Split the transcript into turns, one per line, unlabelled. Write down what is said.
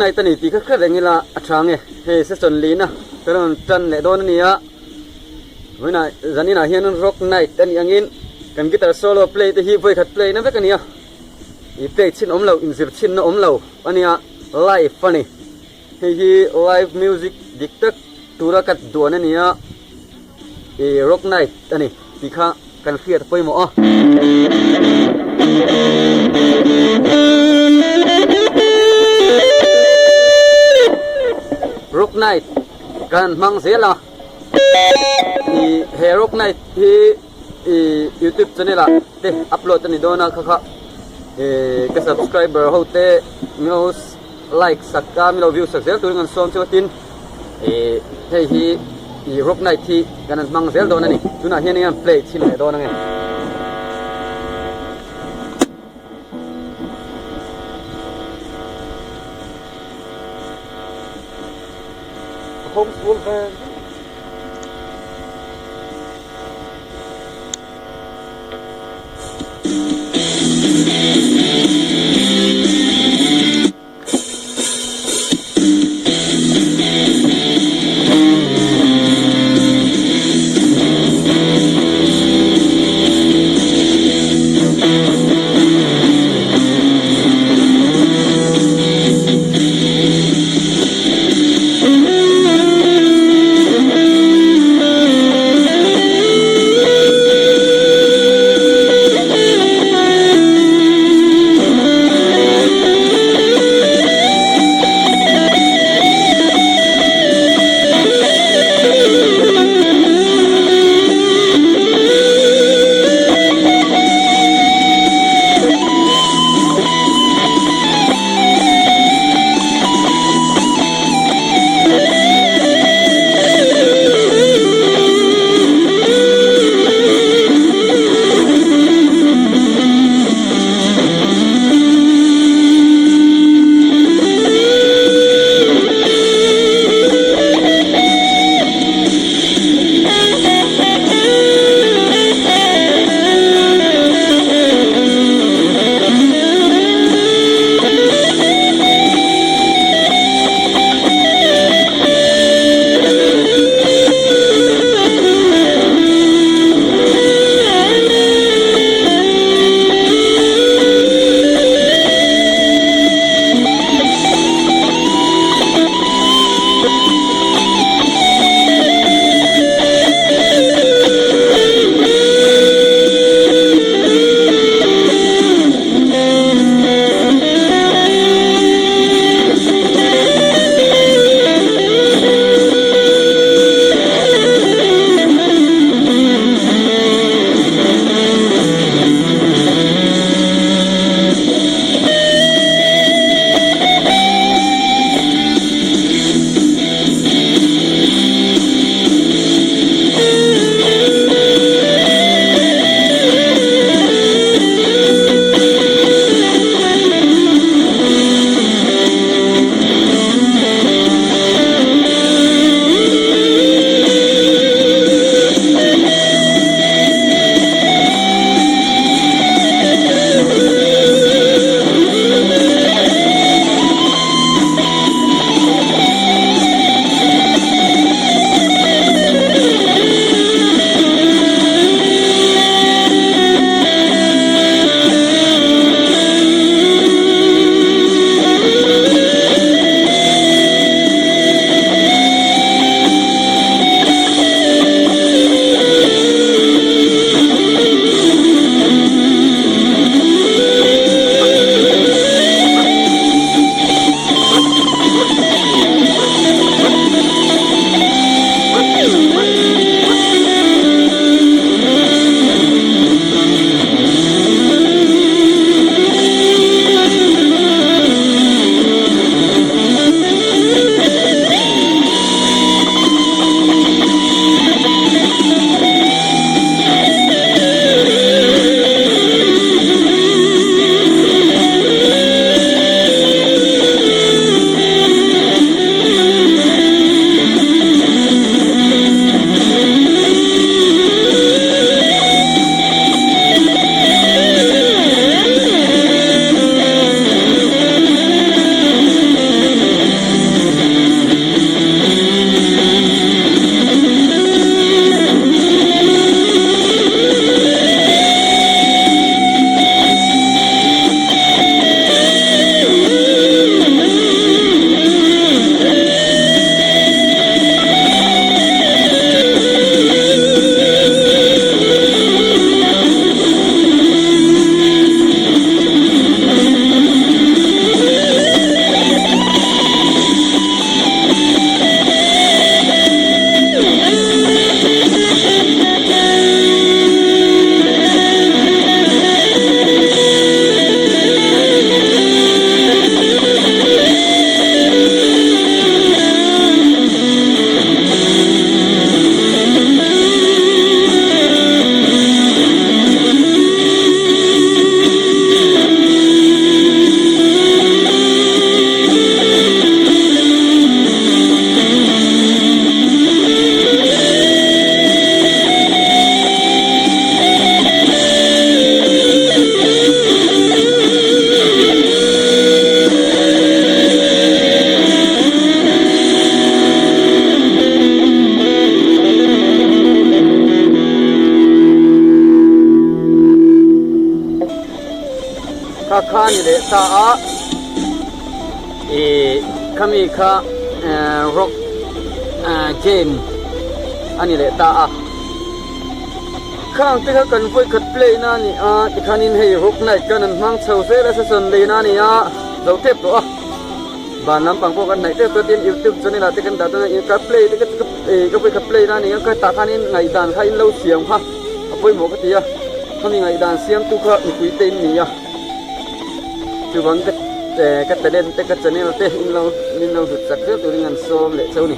night a ni tih kha hre reng ila a tha nge hei session lina kan rawn tan leh dawn a ni a vawiinah zaninah hian rock night a nih angin kan guitar solo play te hi vawikhat play na vek a ni a ih play chhin awm lo inzir chhinna awm lo a nia live a ni hei hi live music dik tak tura ka duan a ni a ih rock night a ni tih kha kan hriat a pawimawh a. Rock night kan hmang zel a ih he rock night hi ih youtube channel ah te upload a ni dawn a kha kha ih ka subscriber ho te news like sak a milo view sak zel turin kan sawm chu tin ih hei hi ih rock night hi kan han hmang zel dawn a ni tunah hian eng an play chhin leh dawn ange. Homeschool band. a ni leh ta a, ih khami kha rock game a ni leh ta a. Khang te kha kan vawikhat play na a ni a, tikhanin hei rock night khan an hmang chho zel a session lei na a ni a, zo tep tawh a. Van lampang pawh kan hnaih tep tawh tin youtube channel ah te kan dah dawn a ka play te ka ka vawikhat play na a ni a ka tah khanin ngaihdan kha in lo siam kha a pawimawh ka ti a khami ngaihdan siamtu kha mipui te in ni a chuvang ka ka talent te ka channel te in lo min lo hlut chak zel turin an sawm leh cheu a ni.